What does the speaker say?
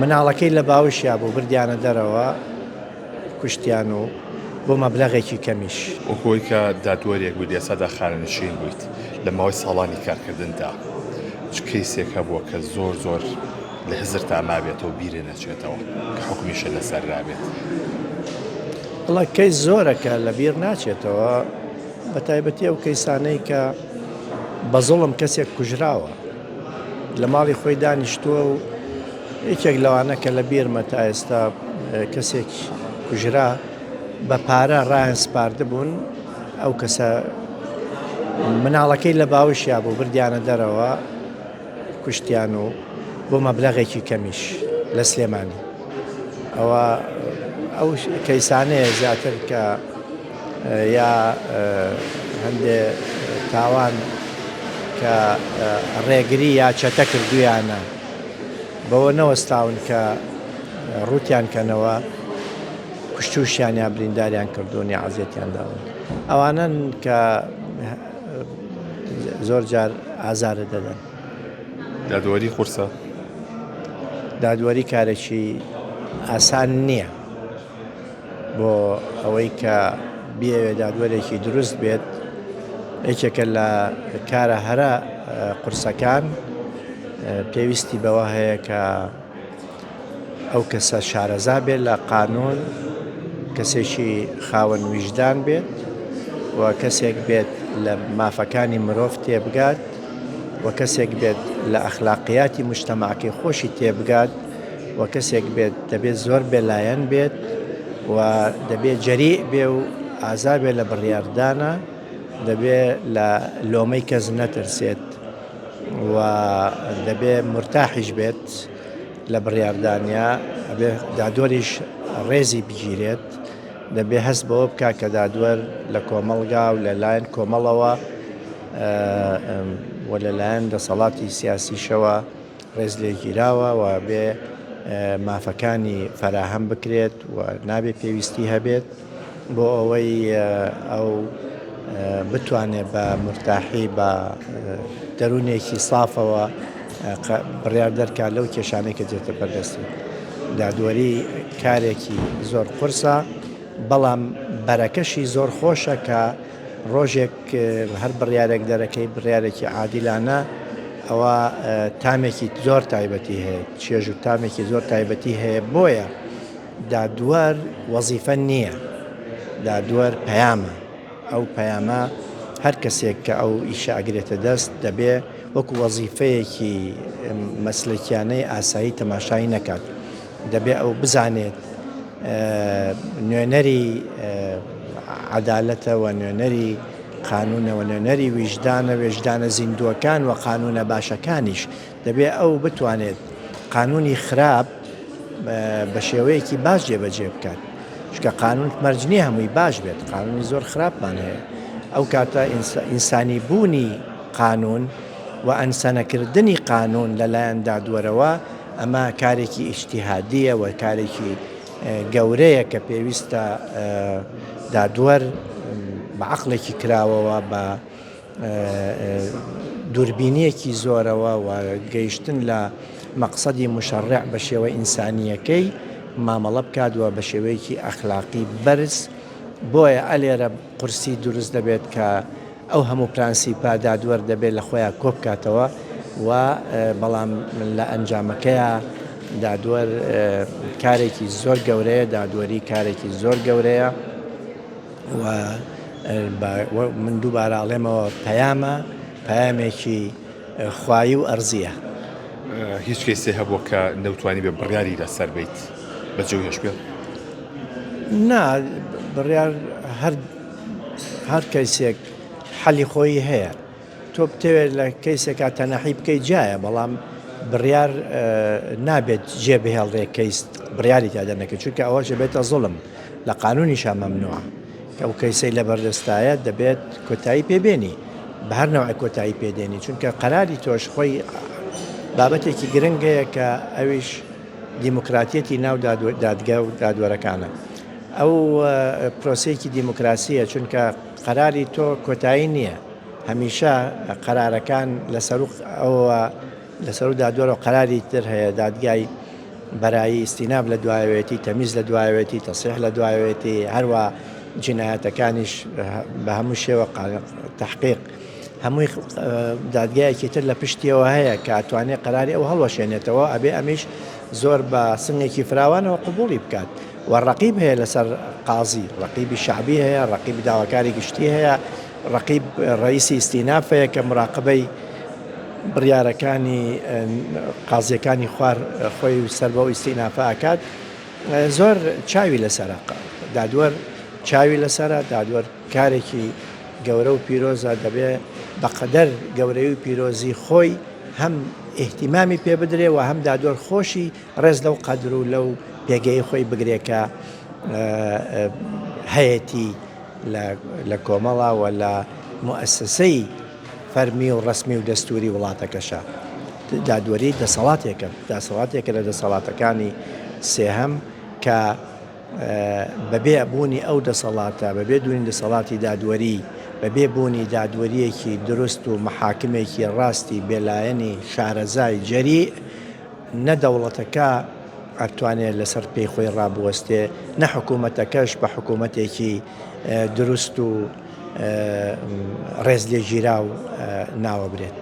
مناڵەکەی لە باوشیا بوو بردیانە دەرەوە کوشتیان و بۆ مەبلەغێکی کەمیش. وەکو ئەوەی کە دادوەرێک بوویت لە ئێستادا خانەنشین بوویت لە ماوەی ساڵانی کارکردندا چ کەیسێک هەبووە کە زۆر زۆر لە هزرتا مابێتەوە بیرت نەچێتەوە کە حوکمیشت لەسەر نابێت؟ وەڵا کەیس زۆرە کە لە بیر ناچێتەوە بە تایبەتی ئەو کەیسانەی کە بە زوڵم کەسێک کوژراوە لە ماڵی خۆی دانیشتووە و یەکێک لەوانە کە لە بیرمە تا ئێستا کەسێک کوژرا بە پارە ڕایان سپاردبوون ئەو کەسە مناڵەکەی لە باوشیا بوو بردیانە دەرەوە کوشتیان و بۆ مەبلەغێکی کەمیش لە سلێمانی ئەوە ئەو کەیسانەیە زیاتر کە یا هەندێ تاوان کە ڕێگری یا چەتە کردویانە بەوە نەوەستاون کە ڕوتیان کەنەوە کوشتوشیان یا برینداریان کردوون یا عەزیەتیان داون ئەوانەن کە زۆر جار ئازارت دەدەن. دادوەری قورسە؟ دادوەری کارێکی ئاسان نییە. بۆ ئەوەی کە بیەوێ دادوەرێکی دروست بێت یەکێکە لە کارە هەرە قورسەکان پێویستی بەوە هەیە کە ئەو کەسە شارەزا بێت لە قانون کەسێکی خاوەن ویژدان بێت و کەسێک بێت لە مافەکانی مرۆڤ تێبگات و کەسێک بێت لە ئەخلاقیاتی مجتەماعەکەی خۆشی تێبگات و کەسێک بێت دەبێت زۆر بێلایەن بێت و دەبێت جەریء بێ و ئازا بێت لە بڕیاردانە دەبێ لە لۆمەی کەس نەترسێت و دەبێ مورتاحیش بێت لە بڕیاردانیا ئەبێ دادوەریش ڕێزی بگیرێت دەبێ هەست بەوە بکا کە دادوەر لە کۆمەڵگا و لەلایەن کۆمەڵەوە و لەلایەن دەسەڵاتی سیاسیشەوە ڕێز لێگیراوە و بێ مافەکانی فەراهەم بکرێت و نابێ پێویستی هەبێت بۆ ئەوەی ئەو بتوانێت بە مورتاحی بە دەروونێکی سافەوە بڕیار دەرکات لەو کێشانەی کە دێتە بەردەستی. دادوەری کارێکی زۆر قورسە، بەڵام بەرەکەشی زۆر خۆشە کە ڕۆژێک هەر بڕیارێک دەرەکەی بڕیارێکی عادیلانە ئەوە تامێکی زۆر تایبەتی هەیە، چێژ و تامێکی زۆر تایبەتی هەیە، بۆیە دادوەر وەزیفە نییە، دادوەر پەیامە، ئەو پەیامە هەر کەسێک کە ئەو ئیشە ئەگرێتە دەست دەبێ وەکو وەزیفەیەکی مەسلەکیانەی ئاسایی تەماشای نەکات، دەبێ ئەو بزانێت نوێنەری عەدالەتە و نوێنەری قانونە و نوێنەری ویژدانە، وێژدانە زیندووەکان و قانونە باشەکانیش دەبێ ئەو بتوانێت قانونی خراپ بە شێوەیەکی باش جێبەجێ بکات چونکە قانون مەرج نییە هەمووی باش بێت قانونی زۆر خراپمان هەیە ئەو کاتە ئینسانی بوونی قانون و ئەنسەنەکردنی قانون لەلایەن دادوەرەوە ئەمە کارێکی ئیجتیهادیە و کارێکی گەورەیە کە پێویستە دادوەر بە عەقڵێکی کراوەوە بە دووربینیەکی زۆرەوە و گەیشتن لە مەقسەدی موشەڕع بە شێوە ئینسانییەکەی مامەڵە بکات و بە شێوەیەکی ئەخلاقی بەرز بۆیە ئەلێرە قورسی دروست دەبێت کە ئەو هەموو پرانسیپە دادوەر دەبێت لە خۆیان کۆبکاتەوە و بەڵام لە ئەنجامەکەیا دادوەر کارێکی زۆر گەورەیە دادوەری کارێکی زۆر گەورەیە. و من دووبارە ئەڵێمەوە پەیامە، پەیامێکی خوایی و ئەرزییە. هیچ کەیسێ هەبووە کە نەوتوانیبێ بڕیاری لەسەر بیت بە جێو هێشت بێ؟ نا بڕیار هەر هەر کەیسێک حەلی خۆی هەیە. تۆ بتەوێت لە کەیسێکا تەنەحی بکەیت جیایە بەڵام بڕیار نابێت جێ بهێڵرێ کەیس بڕیاری تیا دەرنەکەی چونکە ئەوەش دەبێتە زوڵم لە قانونیشا مەمنوعە کە ئەو کەیسەی لەبەردەستایە دەبێت کۆتایی پێ بێنی بە هەر نەوعێک کۆتایی پێ دێنی چونکە قەراری تۆش خۆی بابەتێکی گرنگەیە کە ئەویش دیموکراتیەتی ناو دادگا و دادوەرەکانە ئەو پرۆسەیەکی دیموکراسیە چونکە قەراری تۆ کۆتایی نییە هەمیشە قەرارەکان لەسەرو ئەوە لەسەرو دادوەرەوە قەراری تر هەیە دادگای بەرایی ئیستیناف لە دوایەوێتی، تەمیز لە دوایەوێتی، تەسیح لە دوایەوێتی، هەروا جینایەتەکانیش بە هەموو شێوە تەحقیق هەمووی دادگایەکی تر لە پشتیەوە هەیە کە ئەتوانێ قەراری ئەو هەڵوەشێنێتەوە، ئەبێ ئەمیش زۆر بە سنگێکی فراوانەوە قبوڵی بکات و ڕەقیب هەیە لەسەر قازی، ڕەقیبی شەعبی هەیە، ڕەقیبی داواکاری گشتی هەیە، ڕەقیب ڕەئیسی ئیستیناف هەیە کە مراقبەی بڕیارەکانی قازیەکانی خوار خۆی و سەر بەو ئیستینافە ئەکات. زۆر چاوی لەسەرە، دادوەر چاوی لەسەرە، دادوەر کارێکی گەورە و پیرۆزە، دەبێ بەقەدەر گەورەی و پیرۆزی خۆی هەم ئیهتیمامی پێ بدرێ و هەم دادوەر خۆشی ڕێز لەو قەدر و لەو پێگەی خۆی بگرێ کە هەیەتی لە کۆمەڵا و لە موئەسەسەی فەرمی و ڕەسمی و دەستووری وڵاتەکەشە. دادوەری دەسەڵاتێکە، دەسەڵاتێکە لە دەسەڵاتەکانی سێهەم کە بەبێ بوونی ئەو دەسەڵاتە، بەبێ دوونی دەسەڵاتی دادوەری، بەبێ بوونی دادوەرییەکی دروست و مەحاکمێکی ڕاستی بێلایەنی شارەزای جەریء، نە دەوڵەتەکە ئەتوانێ لەسەر پێی خۆی ڕابوەستێ، نە حکوومەتەکەش بە حکوومەتێکی دروست و ڕێزلێگیراو ناوەبرێت.